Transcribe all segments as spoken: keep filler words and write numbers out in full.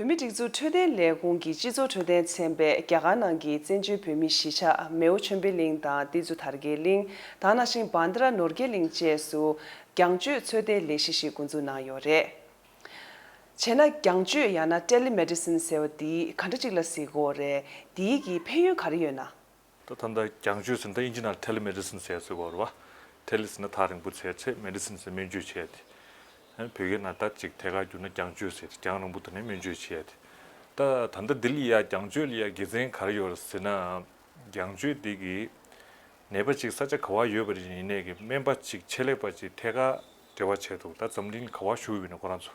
མི་སྒྲིག་འཛུགས་འཕྲོད་བསྟེན་ལས་ཁུངས་ཀྱི་སྤྱི་ཚོགས་འཕྲོད་བསྟེན་ཚན་པས་རྒྱ་གར་ནང་གི་བཙན་བྱོལ་བོད་མིའི་གཞིས་ཆགས་མེའོ་ཆོས་འཕེལ་གླིང་དང་ཏི་ཛུ་དར་རྒྱས་གླིང་། ད་ག་ནང་བཞིན་བྷན་དྷ་ར་ནོར་རྒྱས་གླིང་བཅས་སུ་རྒྱང་སྤྱོད་ཚོད་ལྟའི་ལས་གཞི་ཞིག་འགོ་འཛུགས་གནང་ཡོད་རེད། བྱས་ན་རྒྱང་སྤྱོད་ཡང་ན་ཊེ་ལི་མེ་ཌི་སིན་ཟེར་བ་འདི་ག་འདྲ་ཅིག་ལ་ཟེར་གྱི་ཡོད་རེད། འདིའི་གི་ཕན་ཡོན་ག་རེ་ཡོད་ན། ད་ད་ལྟ་རྒྱང་སྤྱོད་ཟེར་ན་ད་དབྱིན་ཇི་ནང་ཊེ་ལི་མེ་ཌི་སིན་ཟེར་ཟེར་གྱི་ཡོད་རེད་བ། ཊེ་ལི་ཟེར་ན་ཐག་རིང་པོ་བྱས་བྱས་མེ་ཌི་སིན་ཟེར་སྨན་བཅོས་བྱས་ཏེ། ཨ་ནི་བོད་སྐད་ནང་ད་ཅིག་ཐད་ཀར་བསྒྱུར་ན་རྒྱང་སྤྱོད་ཟེར་ཏེ་རྒྱང་རིང་པོ་དེ་ནས་སྨན་བཅོས་བྱས་ཏེ། ད་ད་ལྟ་འདི་ལ་ཡ་རྒྱང་སྤྱོད་ལ་ཡ་དགེ་མཚན་ག་རེ་ཡོད་རེད་ཟེར་ན། རྒྱང་སྤྱོད་འདི་གིས་ནད་པ་ཅིག་ས་ཆ་ག་བ་ཡོད་པ་རེད་ཡིན་ནའི་གི་སྨན་པ་ཅིག་ཆེད་ལས་པ་ཅིག་ཐད་ཀར་འབྲེལ་བ་བྱས་འདུག་ད་འཛམ་གླིང་ག་བ་བཞུགས་ཡོད་ན་ཁོ་རང་ཚོ་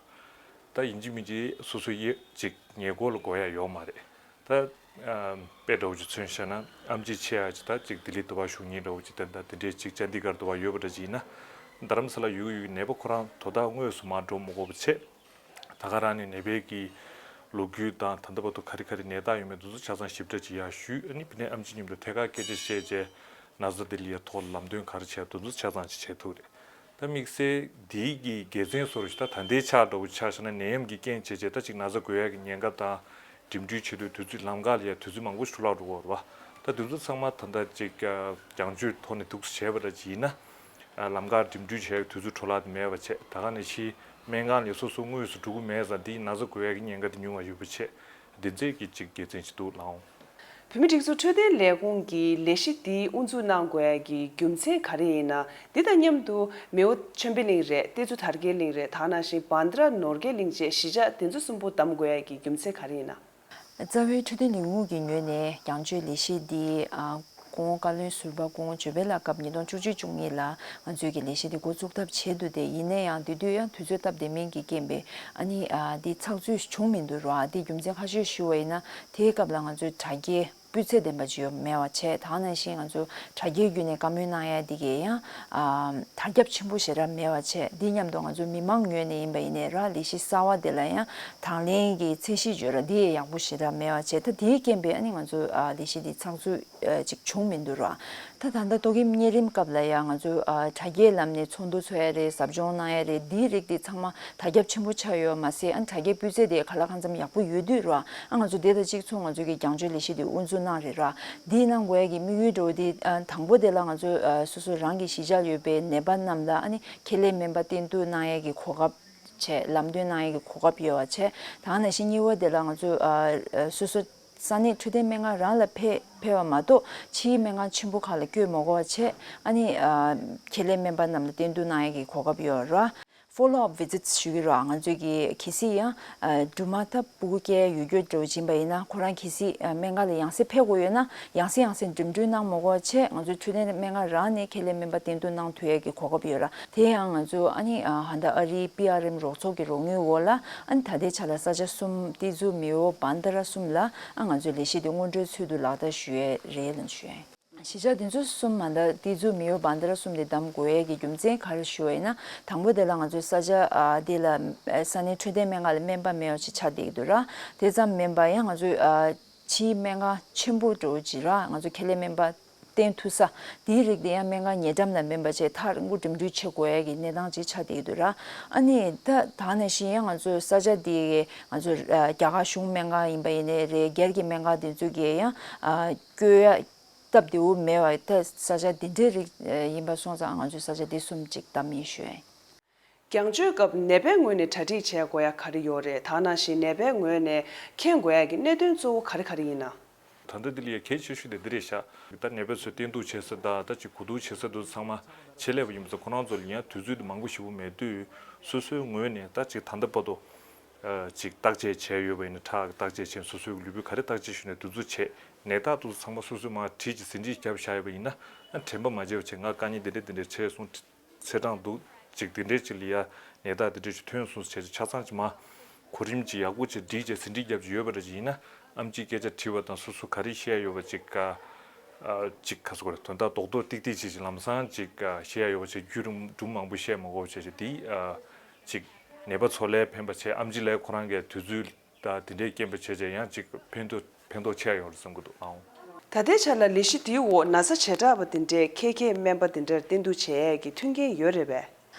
ད་ཡིན་གཅིག་མིན་གཅིག་སོ་སོ་ཡི་ཅིག་ཉེ་འཁོར་ལ་དགོས་ཡ་ཡོད་མ་རེད། ད་ཨ་དཔེ་འདྲ་བོ་ཅིག་མཚོན་བྱས་ན་ཨེམ་ཆི་ཆེ་ཡ་ཅིག་ད་ཅིག་ལྡི་ལི་དུ་བ་བཞུགས་མཁན་འདྲ་བོ་ཅིག་ད་ད་དེ་འདྲས་ཅིག་ཅན་དི་གར་དུ་བ་ཡོད་པ་འདྲ་ཅིག་ཡིན་ན། རྡ་རམ་ས་ལ་ཡོད་ཡོད་ནད་པ་ཁོ་རང་དོ་བདག་དངོས་སུ་མར་འགྲོ་མི་དགོས་པ་བྱས། ད་ག་རང་ནས་ནད་པའི་གི་ལོ་རྒྱུས་དང་ད་ལྟ་བར་དུ་ག་རེ་ག་རེ་ནད་རྟགས་ཡོད་མེད་དེ་ཚོ་ཆ་ཚང་ཞིབ་ཕྲ་ཅིག་ཡར་ཞུས། ཨ་ནི་ཕ་ནས་ཨེམ་ཆི་མཉམ་དུ་ཐད་ཀར་སྐད་ཆ་བཤད་རྗེས་ན་ཚ་དེ་ལ་ཡ་ཐོག་ལ་ལམ་སྟོན་ག་རེ་བྱས་དེ་ཚོ་ཆ་ཚང་ཅིག་བྱེད་ཐུབ་རེད། ད་དམིགས་བསལ་འདིའི་གི་དགེ་མཚན་སོར་ཞིག་ད་ད་ལྟའི་ཆ་འདྲ་བོ་ཆ་བཞག་ན་ནད་ཡམས་ཀྱི་རྐྱེན་བྱས་རྗེས་ད་ཅིག་ན་ཚ་འགོས་ཡག་གི་ཉེན་ཁ་དང་འགྲིམ་འགྲུལ་བྱེད་དུས་དུས་ཚོད་ལམ་ཁ་ལ་ཡ་དུས་ཚོད་མང་པོ་ཞིག་འཕྲོ་བརླག་འགྲོ་གི་ཡོད་རེད་བ། ད་དེ་ཚོ་ཚང་མ་ད་ལྟ་ཅིག་རྒྱང་སྤྱོད་ཐོག་ནས་འདུག་སེ་བྱས་པ་འདྲ་ཅིག་ཡིན་ན། ལམ་ཁ་འགྲིམ་འགྲུལ་བྱས་དུས་ཚོད་འཕྲོ་བརླག་དེ་མེད་པ་བྱས། ད་ག་ནང་བཞིན་སྨན་ཁང་ལ་སོ་སོ་དངོས་སུ་འགྲོ་གི་མེད་ཙང་འདིས་ན་ཚ་འགོས་ཡག་གི་ཉེན་ཁ་དེ་ཉུང་བ་ཡོད་པ་བྱས། འདི་ཚོའི་གི་ཅིག་དགེ་མཚན་ཅིག་འདུག་ལགས་འོང་། བོད་མིའི་སྒྲིག་འཛུགས་འཕྲོད་བསྟེན་ལས་ཁུངས་ཀྱིས་ལས་གཞི་འདི་དབུ་འཛུགས་གནང་དགོས་ཡག་གི་རྒྱུ་མཚན་ག་རེ་ཡིན་ན། འདི་དང་མཉམ་དུ་མེའོ་ཆོས་འཕེལ་གླིང་རེད། ཏི་ཛུ་དར་རྒྱས་གླིང་རེད། ད་ག་ནང་བཞིན་བྷན་དྷ་ར་ནོར་རྒྱས་གླིང་བཅས་གཞིས་ཆགས་འདི་ཚོ་གསུམ་པོ་བདམས་དགོས་ཡག་གི་རྒྱུ་མཚན་ག་རེ་ཡིན་ན། རྩ་བའི་འཕྲོད་བསྟེན་ལས་ཁུངས་ཀྱི་ངོས་ནས་རྒྱང་སྤྱོད་ལས་གཞི་འདི་ཨ་སྐུ་ངོ་བཀའ་བློན་ཟུར་པ་སྐུ་ངོ་ཇོ་བྷེ་ལགས་སྐབས་ཉིས་སྟོང་བཅུ་གཅིག་བཅུ་གཉིས་ལ་ང་ཚོའི་གི་ལས་གཞི་འདི་འགོ་བཙུགས་ཐབས་བྱས་འདུག་སྟེ། ཡིན་ན་ཡང་དེ་དུས་ཡང་དུས་ཚོད་སྟབས་བདེ་མིན་གྱི་རྐྱེན་པས་ཨ་ནི་ཨ་འདི་ཚགས་ཚུད་བྱུང་མི་འདུག་ར། འདི་རྒྱུ་མཚན་ཁ་ཤས་ཞུ་བ་ཡིན་ན། དེའི་སྐབས་ལ་ང་ཚོའི་དྲ་རྒྱའི་སྤུས་ཚད་ལྡན་པ་ཅིག་ཡོད་མེད་པ་བྱས། ད་ག་ནང་བཞིན་ང་ཚོ་དྲ་རྒྱའི་བརྒྱུད་ནས་བཀའ་མོལ་གནང་ཡ་འདི་གས་ཡང་ཨ་དར་ཁྱབ་ཆེན་པོ་ཞེ་དྲག་མེད་པ་བྱས། འདི་མཉམ་དུ་ང་ཚོ་མི་མང་ངོས་ནས་ཡིན་པ་ཡིན་ནའི་ར་ལས་གཞི་གསར་བ་དེ་ལ་ཡང་དང་ལེན་གྱི་ཚད་གཞི་བརྗོད་ར་འདི་ཡང་ཡག་པོ་ཞེ་དྲག་མེད་པ་བྱས། ད་དེའི་རྐྱེན་པས་ཨ་ནི་ང་ཚོ་ཨ་ལས་གཞི་འདི་ཚགས་ཚུད་ཅིག་བྱུང་མི་འདུག་ར། ད་ད་ལྟ་ཏོག་དབྱིབས་གཉན་རིམས་སྐབས་ལ་ཡང་ང་ཚོ་ཨ་དྲ་རྒྱའི་ལམ་ནས་ཚོགས་འདུ་ཚོགས་ཡ་རེད། ཟབ་སྦྱོང་གནང་ཡ་རེད། འདིའི་རིགས་དེ་ཚང་མ་དར་ཁྱབ་ཆེན་པོ་ཆགས་ཡོད་མ་ཟད། ཨ་ནི་དྲ་རྒྱའི་སྤུས་ཚད་དེ་ག་ལ་གང་འཚམ་ཡག་པོ་ཡོད་དུས་ར། ཨ་ང་ཚོ་དེ་དང་གཅིག་མཚུངས་ང་ཚོ་གི་རྒྱང་སྤྱོད་ལས་གཞི་དེ་དབུ་འཛུགས་གནང་རེད་ར། འདི་གནང་དགོས་ཡ་གི་དམིགས་ཡུལ་འདྲ་བོ་དེ་ཨ་དང་པོ་དེ་ལ་ང་ཚོ་ཨ་སོ་སོ་རང་གི་གཞིས་ཆགས་ལ་ཡོད་པའི་ནད་པ་རྣམས་ལ་ཨ་ནི་ཁེ་ལས་སྨན་པ་བསྟེན་གཏུག་གནང་ཡ་གི་གོ་སྐབས་བྱས། ལམ་སྟོན་གནང་ཡ་གི་གོ་སྐབས་ཡོད་པ་བྱས། ད་ག་ནང་བཞིན་གཉིས་པ་དེ་ལ་ང་ཚོ་ཨ་ཨ་སོ་སོ་ས་གནས་འཕྲོད་བསྟེན་སྨན་ཁང་རང་ལ་ཕེ་ཕེབས་པ་མ་གཏོགས་ཕྱིའི་སྨན་ཁང་ཆེན་པོ་ཁག་ལ་བསྐྱོད་མ་དགོས་པ་བྱས། ཨ་ནི་ཨ་ཁེ་ལས་སྨན་པ་རྣམས་ལ་བསྟེན་གཏུག་གནང་ཡ་གི་གོ་སྐབས་ཡོད་ར། Follow up visits ཞུ་གི་ར། ང་ཚོས་ཀྱི་གལ་སྲིད་ཡང་ཨ་སྦྲུམ་མ་ད་ཕྲུ་གུ་སྐྱེ་ཡ་ཡོད་རྒྱུ་འདྲ་བོ་ཡིན་པ་ཡིན་ན། ཁོ་རང་གལ་སྲིད་ཨ་སྨན་ཁང་ལ་ཡང་སེ་ཕེབས་དགོས་ཡོད་ན་ཡང་སེ་ཡང་སེ་འགྲིམ་འགྲུལ་གནང་མ་དགོས་པ་བྱས། ང་ཚོའི་འཕྲོད་བསྟེན་སྨན་ཁང་རང་ནས་ཁེ་ལས་སྨན་པ་བསྟེན་གཏུག་གནང་ཐུབ་ཡ་གི་གོ་སྐབས་ཡོད་ར། དེ་ཡང་ང་ཚོ་ཨ་ནི་ཨ་ཧན་ད་ཨ་རིའི་པི་ཨར་ཨེམ་རོགས་ཚོགས་ཀྱི་རོགས་དངུལ་འོག་ལ་ཨ་ནི་ད་ལྟའི་ཆ་ལ་ས་ཆ་གསུམ་ཏི་ཛུ་མེའོ་བྷན་དྷ་ར་གསུམ་ལ་ཨ་ང་ཚོའི་ལས་གཞི་དེ་སྔོན་འགྲོའི་ཚུལ་དུ་ལག་བསྟར་ཞུ་ཡས་རེད་ལབ་ཞུ་ཡས། གཞིས་ཆགས་འདི་ཚོ་གསུམ་མ་ད་ཏི་ཛུ་མེའོ་བྷན་དྷ་ར་གསུམ་དེ་བདམས་དགོས་ཡས་ཀྱི་རྒྱུ་མཚན་ག་རེ་ཞུ་བ་ཡིན་ན། དང་པོ་དེ་ལ་ང་ཚོའི་ས་ཆ་ཨ་དེ་ལ་ས་གནས་འཕྲོད་བསྟེན་སྨན་ཁང་ལ་སྨན་པ་མེད་པ་ཞིག་ཆགས་བསྡད་ཀྱི་འདུག་ར། དེ་ཙམ་མིན་པ་ཡང་ང་ཚོའི་ཨ་ཕྱིའི་སྨན་ཁང་ཆེན་པོ་འདྲ་བོ་ཅིག་ར། ང་ཚོ་ཁེ་ལས་སྨན་པ་བསྟེན་ཐུབ་ས་དེའི་རིགས་དེ་ཡང་སྨན་ཁང་ཉེ་འགྲམ་ལ་མིན་པ་བྱས་ཐག་རིང་པོ་འགྲིམ་འགྲུལ་བྱེད་དགོས་ཡ་གི་གནས་སྟངས་ཅིག་ཆགས་བསྡད་ཀྱི་འདུག་ར། ཨ་ནི་ད་ད་ནང་བཞིན་ཡང་ང་ཚོ་ས་ཆ་དེ་ང་ཚོ་ཨ་རྒྱ་གར་གཞུང་སྨན་ཁང་ཡིན་པ་ཡིན་ནའི་རེད། སྒེར་གྱི་སྨན་ཁང་དེ་ཚོ་གིས་ཡང་ཨ་བསྐྱོད་ཡ་སྟབས་བདེ་བོ་མེད་པ་ད་ས་ཆ་དེ་འདྲའི་རིགས་ཡིན་པ་སོང་ཙང་ང་ཚོ་ས་ཆ་དེ་གསུམ་ཅིག་བདམས་ཡིན་ཞུ་ཡ་ཡིན། རྒྱང་སྤྱོད་སྐབས་ནད་པའི་ངོས་ནས་གྲ་སྒྲིག་བྱེད་དགོས་ཡ་ག་རེ་ཡོད་རེད། ད་ག་ནང་བཞིན་ནད་པའི་ངོས་ནས་མཁྱེན་དགོས་ཡ་གི་གནད་དོན་གཙོ་བོ་ག་རེ་ག་རེ་ཡིན་ན། ད་ལྟ་འདི་ལ་ཡ་གལ་ཆེ་ཤོས་དེ་འདི་རེད་ཤག་ད་ནད་པ་ཚོས་བསྟེན་གཏུག་བྱེད་ས་དང་ད་ཅིག་གོ་བསྡུར་བྱེད་ས་དེ་ཚོ་ཚང་མ་ཆེད་ལས་པ་ཡིན་པ་ཚོ་ཁོ་རང་ཚོ་ལ་ཡང་དུས་ཚོད་དེ་མང་པོ་ཞེ་པོ་མེད་དུས་སོ་སོའི་ངོས་ནས་ད་ཅིག་ད་ལྟ་བར་དུ་ཅིག་བརྟག་དཔྱད་བྱས་ཡོད་པ་ཡིན་ན་ཁྲག་བརྟག་དཔྱད་བྱས། སོ་སོའི་ལུས་པོའི་ག་རེ་བརྟག་དཔྱད་ཞུས་ནས་དེ་ཚོ་བྱས། ནད་རྟགས་དེ་ཚོ་ཚང་མ་སོ་སོའི་མར་བྲིས་ཀྱི་ཟིན་བྲིས་བརྒྱབ་བཞག་ཡོད་པ་ཡིན་ན། དྲན་པ་མ་བརྗེད་པ་བྱས། ང་དཀའ་ངལ་འདི་འདྲ་འདི་འདྲ་འཕྲད་སོང་། ཚེས་གྲངས་འདུག་ཅིག་འདི་འདྲའི་ཅིག་ལ་ཡ་ནད་རྟགས་འདི་འདྲའི་ཅིག་ཐོན་སོང་ཟེར་བྱས་ཆ་ཚང་ཅིག་མ་གོ་རིམ་ཅིག་ཡག་པོ་ཅིག་བསྒྲིགས་བྱས་ཟིན་བྲིས་བརྒྱབ་ཅིག་ཡོད་པ་འདྲ་ཅིག་ཡིན་ན། ཨེམ་ཆིས་སྐད་ཆ་དྲིས་པ་དང་སོ་སོ་ག་རེ་བཤད་ཡ་ཡོད་པ་ཅིག་ག་ཅིག་ག་ཟེར་དགོས་རེད། དོན་དག་རྡོག་རྡོག་ཏིག་ཏིག་ཅིག་ཅིག་ལམ་སང་ཅིག་བཤད་ཡ་ཡོད་པ་ཅིག་བརྒྱུད་རིམ་སྒྲུང་མང་པོ་བཤད་མ་དགོས་པ་བྱས་བྱས་འདི་ཅིག་ནད་པ་ཚོ་ལ་ཕན་པ་བྱས། ཨེམ་ཆི་ལ་ཁོ་རང་གི་དུས་ཚོད་ད་དེ་འདྲའི་རྐྱེན་པ་བྱས་བྱས་ཡང་ཅིག་ཕན་ཐོགས་ཕན་ཐོགས་ཆེ་ཡོང་རེད་བསམ་གྱི་འདུག་ཨང་། ད་ལྟའི་ཆ་ལ་ལས་གཞི་དེའི་འོག་ན་ཚ་བྱེ་བྲག་པ་དེ་འདྲས་ཁྱེད་ཁྱེད་སྨན་པ་དེ་འདྲར་བསྟེན་གཏུག་བྱེད་ཡས་ཀྱི་མཐུན་རྐྱེན་ཡོད་རེད་པས།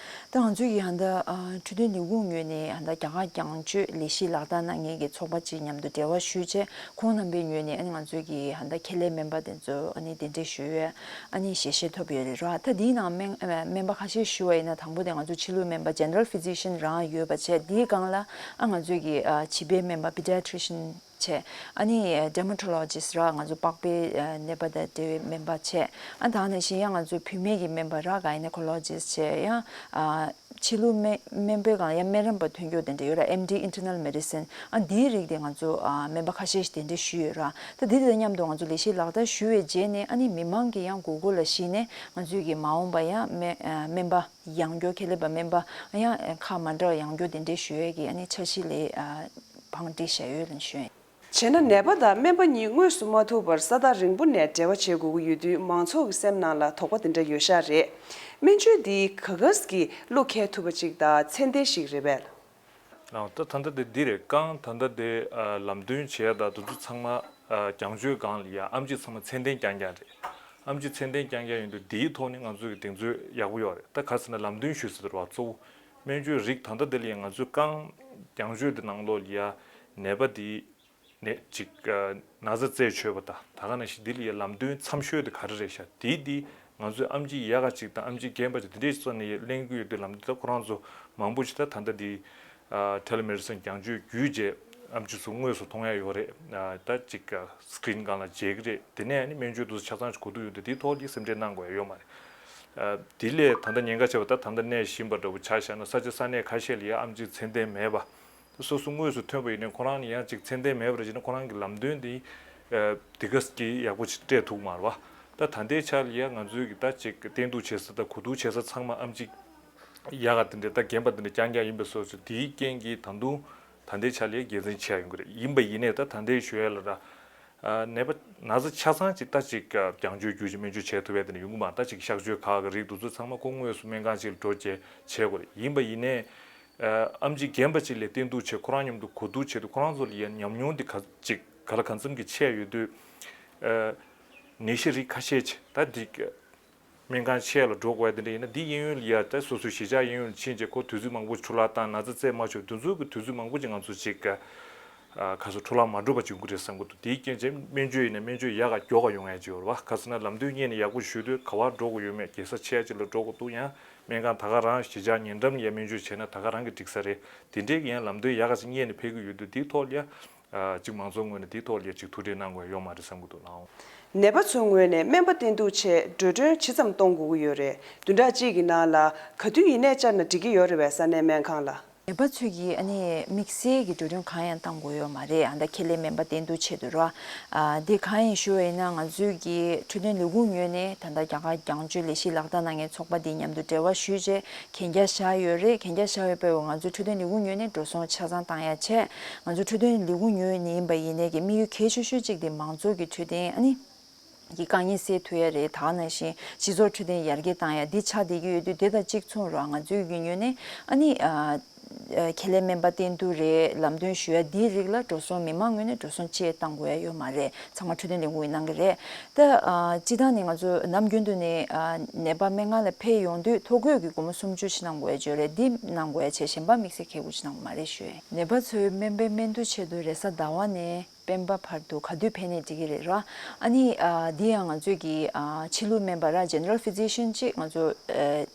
ད་ ད་ང་ཚོས་ཀྱི་ཧ་ད་འཕྲོད་བསྟེན་ལས་ཁུངས་ངོས་ནས་ཧ་ད་རྒྱ་གར་རྒྱང་བསྐྱོད་ལས་གཞི་ལག་བསྟར་གནང་མཁན་གྱི་ཚོགས་པ་གཅིག་མཉམ་དུ་འབྲེལ་བ་ཞུས་བྱས། ཁོང་རྣམ་པའི་ངོས་ནས་ཨ་ནི་ང་ཚོས་ཀྱི་ཧ་ད་ཁྱད་ལས་སྨན་པ་དེ་ཚོ་ཨ་ནི་གདན་འདྲེན་ཞུས་ཡོད། ཨ་ནི་ཞལ་བཞེས་ཐོབ་ཡོད་རེད་ར། ད་དེའི་ནང་སྨན་སྨན་པ་ཁ་ཤས་ཞུ་བ་ཡིན་ན། དང་པོ་དེ་ང་ཚོ་ཕྱི་ལུགས་སྨན་པ་General Physician རང་ཡོད་པ་བྱས། དེའི་སྒང་ལ་ཨ་ང་ཚོས་ཀྱི་ཨ་བྱིས་པའི་སྨན་པ་Pediatrician བྱས། ཨ་ནི་Dermatologist ར་ང་ཚོ་པགས་པའི་ནད་པ་དང་འབྲེལ་བའི་སྨན་པ་བྱས། ཨ་ད་ནང་བཞིན་ཡང་ང་ཚོ་བུད་མེད་ཀྱི་སྨན་པ་ར་Gynecologist བྱས། ཡང་ཨ་ཕྱི་ལུགས་སྨན་སྨན་པའི་སྒང་ཡང་སྨན་རམས་པ་ཐོན་སྐྱོད་དེ་འདྲ་ཡོད་ར། M D Internal Medicine ཨ་འདིའི་རིགས་དེ་ང་ཚོ་ཨ་སྨན་པ་ཁ་ཤས་ཤིག་གདན་འདྲེན་ཞུས་ཡོད་ར། ད་འདི་དང་མཉམ་དུ་ང་ཚོ་ལས་གཞི་ལག་བསྟར་ཞུ་བའི་རྗེས་ནས་ཨ་ནི་མི་མང་གི་ཡང་དགོས་མཁོ་ལ་གཞིགས་ནས་ང་ཚོས་ཀྱི་མ་འོངས་པ་ཡང་སྨན་ཨ་སྨན་པ་ཡང་བསྐྱར་ཁྱད་ལས་པ་སྨན་པ་ཡང་ཁག་མ་འདྲ་བ་ཡང་བསྐྱར་གདན་འདྲེན་ཞུ་ཡས་ཀྱི་ཨ་ནི་འཆར་གཞི་ལས་ཨ་བང་སྒྲིག་བྱས་ཡོད་ལ་ཞུ་ཡས། བྱས་ན་ནད་པ་དང་སྨན་པ་གཉིས་དངོས་སུ་མ་ཐུག་པར་ས་ཐག་རིང་པོ་ནས་འབྲེལ་བ་བྱེད་དགོས་ཀྱི་ཡོད་དུས། མང་ཚོགས་ཀྱི་སེམས་ནང་ལ་དོགས་པ་དེ་འདྲ་ཡོད་ཤག་རེད། སྨན་བཅོས་འདི་ག་ག་གིས་བློ་འཁེལ་ཐུབ་པ་ཅིག་དང་ཚད་ལྡན་ཞིག་རེད་པས། ལགས། ད་ད་ལྟ་དེ་འདི་རེད། རྐང་ད་ལྟ་དེ་ཨ་ལམ་སྟོན་བྱས་དང་དེ་ཚོ་ཚང་མ་ཨ་རྒྱང་བསྐྱོད་སྒང་ལ་ཡ་ཨེམ་ཆི་ཚང་མ་ཚད་ལྡན་རྐྱང་རྐྱང་རེད། ཨེམ་ཆི་ཚད་ལྡན་རྐྱང་རྐྱང་ཡིན་དུས་འདིའི་ཐོག་ནས་ང་ཚོའི་གི་གདེང་ཚོད་ཡག་པོ་ཡོད་རེད། ད་ག་ཟེར་ན་ལམ་སྟོན་ཞུས་ཟེར་བ་གཙོ་བོ་སྨན་བཅོས་རིགས་ད་ལྟ་དེ་ལ་ཡ་ང་ཚོའི་རྐང་རྒྱང་བསྐྱོད་དེ་ནང་ལོགས་ལ་ཡ་ནད་པ་དེ་ནད་ཅིག་ན་ཚ་རྩད་ཆོད་པ་དང་། ད་ག་ནང་བཞིན་འདི་ལ་ཡ་ལམ་སྟོན་མཚམས་ཤོས་དེ་ག་རེ་རེད་ཤག་དེ་དེ་ང་ཚོས་ཨེམ་ཆི་ཡག་ག་ཅིག་དང་ཨེམ་ཆི་རྒན་པ་ཅིག་དེ་འདྲས་ཅིག་བཙལ་ནས་ལེན་གྱི་ཡོད་དུས། ལམ་འདི་ད་ཁོ་རང་ཚོ་མང་པོ་ཞིག་ད་ད་ལྟ་འདི་ཨ་Telemedicine རྒྱང་བསྐྱོད་བརྒྱུད་རྗེས་ཨེམ་ཆི་ཚོ་དངོས་སུ་མཐོང་ཡ་ཡོད་རེད། ཨ་ད་ཅིག་ཨ་Screen སྒང་ལ་མཇལ་གི་རེད། དེ་ནས་ཨ་ནི་སྨན་བཅོས་དུ་ཆ་ཚང་ཞིག་གོ་ཐུབ་ཡོད་དུས། དེའི་ཐོག་ལ་སེམས་ཁྲལ་གནང་དགོས་ཡ་ཡོད་མ་རེད། ཨ་དེ་ལས་ད་ལྟ་ཉེན་ཁ་ཆེ་བ་ད་ད་ལྟ་གནས་བཞིན་པ་འདྲ་བོ་ཆ་བཞག་ན། ས་ཆ་ས་གནས་ཁ་ཤས་ལ་ཡ་ཨེམ་ཆི་ཚད་ལྡན་མེད་པ། སོ་སོ་དངོས་སུ་ཐོན་པ་ཡིན་ནའི་ཁོ་རང་ནི་ཡང་ཅིག་ཚད་ལྡན་མེད་པ་རེད་བྱས་ན་ཁོ་རང་གི་ལམ་སྟོན་དེ་ཨ་དེ་ག་གི་ཡག་པོ་ཅིག་སྤྲད་ཐུབ་མ་རེད་བ། ད་ད་ལྟའི་ཆ་ལ་ཡ་ང་ཚོའི་གི་ད་ཅིག་བསྟེན་གཏུག་བྱེད་ས་དང་གོ་བསྡུར་བྱེད་ས་ཚང་མ་ཨེམ་ཆི་ཡག་ག་དེ་འདྲ་ད་རྒན་པ་དེ་འདྲ་རྐྱང་རྐྱང་ཡིན་པའི་བཟོ་ཚོ། དེའི་རྐྱེན་གྱིས་ད་དུང་ད་ལྟའི་ཆ་ལ་ཡ་དགེ་མཚན་ཆེ་ཡ་ཡོང་གི་རེད། ཡིན་པ་ཡིན་ནའི་ད་ད་ལྟའི་ཞུ་ཡ་ལ་ར། ཨ་ནད་པ་ན་ཚ་ཆ་ཚང་ཅིག་ད་ཅིག་ཨ་རྒྱང་བསྐྱོད་བརྒྱུད་ཅིག་སྨན་བཅོས་བྱས་ཐུབ་ཡ་དེ་འདྲ་ཡོང་གི་མ་རེད། ད་ཅིག་གཤག་བཅོས་ཁག་གི་རིགས་དེ་ཚོ་ཚང་མ་ཁོ་དངོས་སུ་སྨན་ཁང་ཅིག་ལ་འགྲོ་བྱས་བྱེད་དགོས་རེད། ཡིན་པ་ཡིན་ནའི་ཨ་ཨེམ་ཆི་རྒན་པ་ཅིག་ལ་བསྟེན་གཏུག་བྱས་ཁོ་རང་མཉམ་དུ་གོ་བསྡུར་བྱས་དུས་ཁོ་རང་ཚོ་ལ་ཡ་ཉམས་མྱོང་དེ་ག་ཅིག་ག་ལ་གང་འཚམ་གྱི་ཆེ་ཡོད་དུས། ཨ་ནད་གཞི་རིགས་ཁ་ཤས་ཅིག་ད་འདི་སྨན་ཁང་ཆེ་ལ་འགྲོ་དགོས་ཡ་དེ་འདྲ་ཡིན་ན། འདི་གཡས་གཡོན་ལ་ཡ་ད་སོ་སོའི་གཞིས་ཆགས་གཡས་གཡོན་ལ་ཕྱིན་བྱས་ཁོ་དུས་ཚོད་མང་པོ་འཕྲོ་བརླག་བཏང་། ན་ཚ་རྩད་མ་ཆོད་དུས་ཚོད་ཀྱི་དུས་ཚོད་མང་པོ་ཅིག་ང་ཚོ་ཅིག་ཨ་ག་ཚོད་འཕྲོ་བརླག་མ་འགྲོ་བ་ཅིག་ཡོང་གི་རེད་བསམ་གྱི་འདུག་དེའི་རྐྱེན་བྱས་སྨན་བཅོས་ཡིན་ན་སྨན་བཅོས་ཡག་ག་མགྱོགས་ག་ཡོང་ཡ་ཅིག་ཡོད་རེད་བ། ག་ཟེར་ན་ལམ་སྟོན་སྔོན་ནས་ཡག་པོ་ཞུས་དུས་ག་པར་འགྲོ་དགོས་ཡོད་མེད། རྒྱལ་ས་ཆེ་ཡ་ཅིག་ལ་འགྲོ་དགོས་འདུག་ཡང་སྨན་ཁང་ད་ག་རང་གཞིས་ཆགས་ཉེ་འགྲམ་ལ་ཡ་སྨན་བཅོས་བྱས་ན་ད་ག་རང་གི་འགྲིག་ས་རེད། དེ་འདྲའི་ཡང་ལམ་སྟོན་ཡག་ག་ཅིག་སྔོན་ནས་ཕེབས་ཀྱི་ཡོད་དུས། དེའི་ཐོག་ལ་ཡ་ཨ་ཅིག་མང་ཚོགས་ངོས་ནས་དེའི་ཐོག་ལ་ཡ་ཅིག་ཐུགས་ཁྲལ་གནང་དགོས་ཡ་ཡོད་མ་རེད་བསམ་གྱི་འདུག་ལགས། ནད་པ་ཚོའི་ངོས་ནས་སྨན་པ་བསྟེན་གཏུག་ཆེད་འགྲོ་གྲོན་ཇི་ཙམ་གཏོང་དགོས་ཀྱི་ཡོད་རེད། བདུན་ཕྲག་གཅིག་གི་ནང་ལ་ག་དུས་ཡིན་ནའི་བཅར་ན་འགྲིག་གི་ཡོད་རེད་པས། ས་གནས་སྨན་ཁང་ལ། ནད་པ་ཚོས་ཀྱིས་ཨ་ནི་དམིགས་བསལ་གྱི་འགྲོ་གྲོན་གང་ཡང་གཏང་དགོས་ཡོད་མ་རེད། ཨ་ད་ཁྱད་ལས་སྨན་པ་བསྟེན་གཏུག་ཆེད་དུ་ར། ཨ་འདི་གང་ཡིན་ཞུ་བ་ཡིན་ན། ང་ཚོའི་གི་འཕྲོད་བསྟེན་ལས་ཁུངས་ངོས་ནས་ད་ལྟ་རྒྱ་གར་རྒྱང་བསྐྱོད་ལས་གཞི་ལག་བསྟར་གནང་མཁན་ཚོགས་པ་འདི་མཉམ་དུ་འབྲེལ་བ་ཞུས་རྗེས་གན་རྒྱ་བཞག་ཡོད་རེད། གན་རྒྱ་བཞག་ཡོད་པས་ང་ཚོའི་འཕྲོད་བསྟེན་ལས་ཁུངས་ངོས་ནས་འགྲོ་སོང་ཆ་ཚང་བཏང་ཡ་བྱས། ང་ཚོའི་འཕྲོད་བསྟེན་ལས་ཁུངས་ངོས་ནས་ཡིན་པ་ཡིན་ནའི་གི་དམིགས་ཡུལ་གལ་ཆེ་ཤོས་གཅིག་དེ་མང་ཚོགས་ཀྱི་འཕྲོད་བསྟེན་ཨ་ནི་གི་དཀའ་ངལ་སེལ་ཐུབ་ཡ་རེད། ད་ག་ནང་བཞིན་སྤྱི་ཚོགས་འཕྲོད་བསྟེན་ཡར་རྒྱས་བཏང་ཡ་འདི་ཆགས་བསྡད་ཀྱི་ཡོད་དུས། དེ་དང་གཅིག་མཚུངས་ར་ང་ཚོའི་གི་ངོས་ནས་ཨ་ནི་ཨ་ཨ་ཁྱད་ལས་སྨན་པ་བསྟེན་གཏུག་རེད། ལམ་སྟོན་ཞུ་ཡ་འདིའི་རིགས་ལ་འགྲོ་སོང་མི་མང་ངོས་ནས་འགྲོ་སོང་ཅི་ཡང་གཏང་དགོས་ཡ་ཡོད་མ་རེད། ཚང་མ་འཕྲོད་བསྟེན་ལས་ཁུངས་ཀྱིས་གནང་གི་རེད། ད་ཨ་སྤྱིར་བཏང་ནས་ང་ཚོ་ནམ་རྒྱུན་དུ་ནས་ཨ་ནད་པ་སྨན་ཁང་ལ་ཕེབས་ཡོང་དུས་ཐོ་འགོད་ཀྱི་སྒོར་མོ་སུམ་ཅུ་ཞིག་གནང་དགོས་ཡ་ཅིག་ཡོད་རེད། འདི་གནང་དགོས་ཡ་བྱས། གཞན་པ་དམིགས་བསལ་ཁེ་དགུ་ཞིག་གནང་དགོས་མ་རེད་ཞུ་ཡ་ཡིན། ནད་པ་ཚོའི་སྨན་པའི་སྨན་བསྟུན་ཆེད་དུ་རེས་གཟའ་ཟླ་བ་ནས་སྤེན་པ་བར་དུ་ག་དུས་ཕེབས་ནའི་འགྲིག་གི་རེད་ར། ཨ་ནི་ཨ་འདི་ཡང་ང་ཚོས་ཀྱི་ཨ་ཕྱི་ལུགས་སྨན་པ་ར་General Physician ཅིག་ང་ཚོ་ཨ་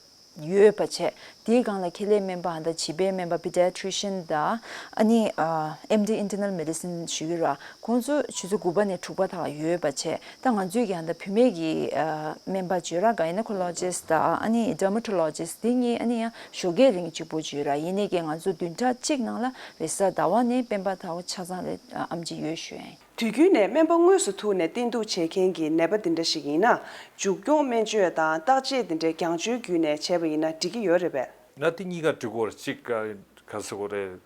ཡོད་པ་བྱས། དེའི་སྒང་ལ་ཁྱད་ལས་སྨན་པ་ཨ་ད་བྱིས་པའི་སྨན་པ་Pediatrician དང་ཨ་ནི་ཨ་M D Internal Medicine ཞུ་གི་ར། ཁོང་ཚོ་ཆུ་ཚོད་དགུ་པ་ནས་དྲུག་པ་དག་ཡོད་པ་བྱས། ད་ང་ཚོས་ཀྱི་ཨ་ད་བུད་མེད་ཀྱི་ཨ་སྨན་པ་ཅིག་ཡོད་ར། Gynecologist དང་ཨ་ནི་Dermatologist འདི་གཉིས་ཨ་ནི་ཡང་ཞོགས་ཀས་རིང་གཅིག་པོ་ཅིག་ཡོད་ར། ཡིན་ནའི་ཀྱི་ང་ཚོ་བདུན་ཕྲག་གཅིག་ནང་ལ་རེས་གཟའ་ཟླ་བ་ནས་སྤེན་པ་དག་ཆ་ཚང་རེ་ཨེམ་ཆི་ཡོད་ཞུ་ཡ་ཡིན། དུས་རྒྱུན་ནས་སྨན་པ་དངོས་སུ་ཐུག་ནས་བསྟེན་གཏུག་བྱེད་མཁན་གྱི་ནད་པ་འདི་འདྲ་ཞིག་ཡིན་ན། མཇུག་སྐྱོང་སྨན་བཅོས་དང་བརྟག་དཔྱད་འདི་འདྲའི་རྒྱང་བསྐྱོད་བརྒྱུད་ནས་བྱས་པ་ཡིན་ན་འགྲིག་གི་ཡོད་རེད་པས། ན་དེ་གཉིས་ཀ་འགྲིག་གོ་རེད། གཅིག་ག་ག་ཟེར་དགོས་རེད།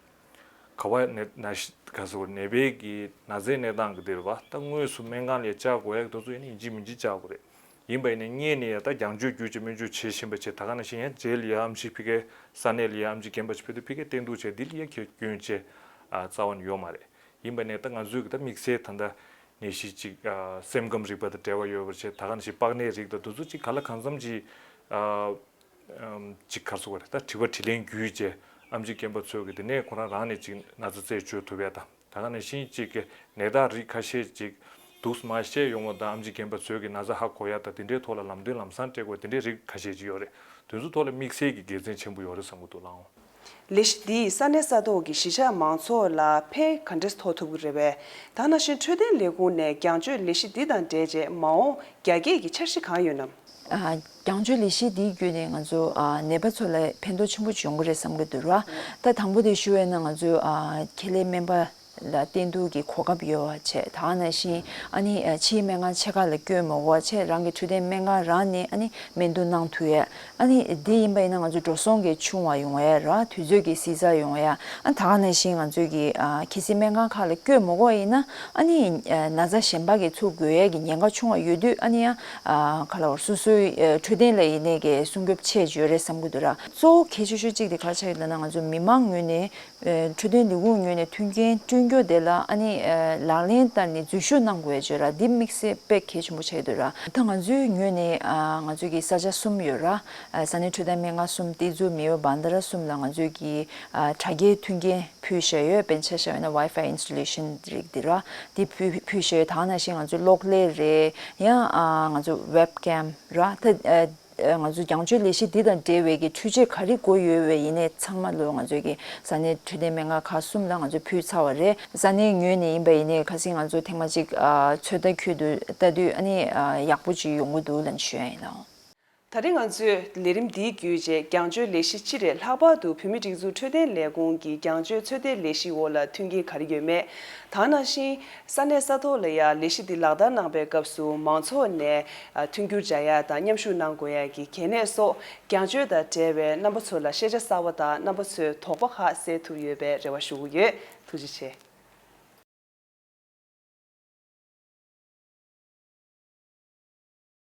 ག་བ་ནད་ན་ག་ཟེར་དགོས་རེད། ནད་པའི་གི་ན་ཚའི་གནས་སྟངས་གི་དེ་རེད་བ། ད་དངོས་སུ་སྨན་ཁང་ལ་བཅར་དགོས་ཡ་གི་དེ་ཚོ་ཡིན་ན་ཡིན་གཅིག་མིན་གཅིག་བཅར་དགོས་རེད། ཡིན་པ་ཡིན་ན་སྔོན་ནས་ཡ་ད་རྒྱང་བསྐྱོད་བརྒྱུད་ཅིག་སྨན་བཅོས་བྱེད་བཞིན་པ་བྱས། ད་ག་ནང་བཞིན་ཡ་རྗེས་ལ་ཡ་ཨེམ་ཆི་ཕ་གིའི་ས་གནས་ལ་ཡ་ཨེམ་ཆི་རྒན་པ་ཞིག་ཕེབས་དུས་ཕ་གིའི་བསྟེན་གཏུག་བྱས་འདི་ལ་ཡ་ཁྱོན་ཆེ་ཨ་རྩ་བ་ནས་ཡོད་མ་རེད། ཡིན་པ་ནས་ད་ང་ཚོའི་གི་ད་དམིགས་བསལ་ད་ལྟ་ནད་གཞི་གཅིག་ཨ་སེམས་ཁམས་རིག་པ་དང་འབྲེལ་བ་ཡོད་པ་བྱས། ད་ག་ནང་བཞིན་པགས་ནད་རིགས་དང་དེ་ཚོ་གཅིག་ག་ལ་གང་འཚམ་གྱིས་ཨ་ ཨམ་ཅིག་ག་རེ་ཟེར་དགོས་རེད། ད་དྲི་བ་དྲིས་ལན་བརྒྱུད་བྱས་ཨེམ་ཆི་རྒན་པ་ཚོས་ཀྱི་དེ་ནས་ཁོ་རང་རང་ནས་ཅིག་ན་ཚ་རྩད་གཅོད་ཐུབ་ཡ་དང་། ད་ག་ནང་བཞིན་ཅིག་གི་ནད་རྟགས་རིགས་ཁ་ཤས་ཅིག་འདུག་མ་ཤེས་ཡོང་བ་དང་། ཨེམ་ཆི་རྒན་པ་ཚོས་ཀྱི་ན་ཚ་ཧ་གོ་ཡ་དང་། དེ་འདྲའི་ཐོག་ལ་ལམ་སྟོན་ལམ་སང་སྤྲད་དགོས་དེ་འདྲའི་རིགས་ཁ་ཤས་ཅིག་ཡོད་རེད། དེ་ཚོའི་ཐོག་ལ་དམིགས་བསལ་གྱི་དགེ་མཚན་ཆེན་པོ་ཡོད་རེད་བསམ་གྱི་འདུག་ལགས། ལས་གཞི་འདིས་ས་གནས་ས་ཐོག་གི་གཞིས་ཆགས་མང་ཚོགས་ལ་ཕན་ག་འདྲས་ཐོགས་ཐུབ་ཀྱི་རེད་པས། ད་ག་ནང་བཞིན་འཕྲོད་བསྟེན་ལས་ཁུངས་ནས་རྒྱང་སྐྱོད་ལས་གཞི་འདི་དང་འབྲེལ་བྱས་མ་འོངས་རྒྱ་སྐྱེད་ཀྱི་འཆར་གཞི་གང་ཡོད་ནམ། ཨ། རྒྱང་སྐྱོད་ལས་གཞི་འདིའི་བརྒྱུད་ནས་ང་ཚོ་ཨ་ནད་པ་ཚོ་ལ་ཕན་ཐོགས་ཆེན་པོ་ཅིག་ཡོང་གི་རེད་བསམ་གྱི་འདུག་ར། ད་དང་པོ་དེ་ཞུ་བས་ན། ང་ཚོ་ཨ་ཁེ་ལས་སྨན་པ་ལ་བསྟེན་གཏུག་གི་གོ་སྐབས་ཡོད་པ་བྱས། ད་ག་ནང་བཞིན་ཨ་ནི་ཨ་ཕྱིའི་སྨན་ཁང་ཆེ་ཁག་ལ་བསྐྱོད་མ་དགོས་པ་བྱས། རང་གི་འཕྲོད་བསྟེན་སྨན་ཁང་རང་ནས་ཨ་ནི་སྨན་བསྡུ་གནང་ཐུབ་ཡས། ཨ་ནི་དེ་ཡིན་པ་ཡིན་ན་ང་ཚོ་འགྲོ་སོང་གི་ཆུང་བ་ཡོང་ཡས་ར། དུས་ཚོད་ཀྱི་བཟང་ས་ཡོང་ཡས། ཨ་ད་ག་ནང་བཞིན་ང་ཚོས་ཀྱི་ཨ་གལ་སྲིད་སྨན་ཁང་ཁག་ལ་བསྐྱོད་མ་དགོས་པ་ཡིན་ན། ཨ་ནི་ཨ་ན་ཚ་གཞན་པ་གི་ཚུར་འགོས་ཡས་ཀྱི་ཉེན་ཁ་ཆུང་བ་ཡོད་དུས། ཨ་ནི་ཡང་ཨ་ག་ལ་བར་སོ་སོའི་ཨ་འཕྲོད་བསྟེན་ལ་ཡིན་ནའི་གི་སྲུང་སྐྱོབ་ཆེ་ཡོད་རེད་བསམ་གྱི་འདུག་ར། གཙོ་བོ་གལ་ཆེ་ཤོས་གཅིག་དེ་ག་རེ་ཆགས་ཡོད་ལབ་ན། ང་ཚོ་མི་མང་ངོས་ནས་ཨ་འཕྲོད་བསྟེན་ལས་ཁུངས་ངོས་ནས་མཐུན་རྐྱེན་བསྐྲུན་རྒྱུ་དེ་ལ་ཨ་ནི་ཨ་ལག་ལེན་བསྟར་ནས་འཛུལ་ཞུགས་གནང་དགོས་ཡ་བྱོས་ར། འདི་དམིགས་བསལ་དཔེ་གལ་ཆེན་པོ་ཆགས་ཡོད་འདུག་ར། ད་ང་ཚོའི་ངོས་ནས་ཨ་ང་ཚོའི་གི་ས་ཆ་གསུམ་ཡོད་ར། ཨ་ས་གནས་འཕྲོད་བསྟེན་སྨན་ཁང་གསུམ། ཏེ་ཛུ་མེ་ཡོ་བྷན་དྷ་ར་གསུམ་ལ་ང་ཚོའི་གི་ཨ་དྲ་རྒྱའི་མཐུན་རྐྱེན་ཕུལ་བཞག་ཡོད། དཔེར་ན་ཆ་བཞག་ཡོད་ན་ཝའི་ཕའི་ཨིན་སི་ཊོ་ལེ་ཤན་རིགས་འདི་ར། འདི་ཕུལ་ཕུལ་བཞག་ཡོད། ད་ག་ནང་བཞིན་ང་ཚོའི་གློག་ཀླད་རེད། ཡང་ཨ་ང་ཚོ་ཝེབ་ཀེམ་ར། ད་ཨ་ཨ་ང་ཚོ་རྒྱང་སྐྱོད་ལས་གཞི་འདི་དང་འབྲེལ་བའི་གི་འཕྲུལ་ཆས་ག་རེ་དགོས་ཡོད་པ་ཡིན་ནའི་ཚང་མ་ལོ་ང་ཚོའི་གི་ས་གནས་འཕྲོད་བསྟེན་སྨན་ཁང་ཁག་གསུམ་ལ་ང་ཚོས་ཕུལ་ཚར་བ་རེད། ས་གནས་ངོས་ནས་ཡིན་པ་ཡིན་ནའི་ཁ་སང་ང་ཚོ་ཐེངས་མ་གཅིག་ཨ་ཚོད་ལྟ་ཁུལ་དུ་ལྟ་དུས་ཨ་ནི་ཨ་ཡག་པོ་ཅིག་ཡོང་གི་འདུག་ལབ་ཞུ་ཡ་ཡིན་ལགས། ད་རེས་ང་ཚོས་ལས་རིམ་འདིའི་བརྒྱུད་བྱས་རྒྱང་སྐྱོད་ལས་གཞི་སྤྱི་རེད། ལྷག་པར་དུ་བོད་མིའི་སྒྲིག་འཛུགས་འཕྲོད་བསྟེན་ལས་ཁུངས་ཀྱི་རྒྱང་སྐྱོད་ཚོད་ལྟའི་ལས་གཞིའི་འོག་ལ་མཐུན་རྐྱེན་ག་རེ་ཡོད་མེད། ད་ག་ནང་བཞིན་ས་གནས་ས་ཐོག་ལ་ཡང་ལས་གཞི་འདི་ལག་བསྟར་གནང་པའི་སྐབས་སུ་མང་ཚོགས་ནས་ཨ་མཐུན་འགྱུར་སྦྱར་ཡ་དང་མཉམ་ཞུགས་གནང་དགོས་ཡ་གི་གལ་གནད་སོགས། རྒྱང་སྐྱོད་དང་འབྲེལ་བའི་རྣམ་པ་ཚོ་ལ་ཤེས་བྱ་གསར་པ་དང་རྣམ་པ་ཚོའི་དོགས་པ་ཁག་སེལ་ཐུབ་ཡོད་པའི་རེ་བ་ཞུ་གི་ཡོད། ཐུགས་རྗེ་ཆེ།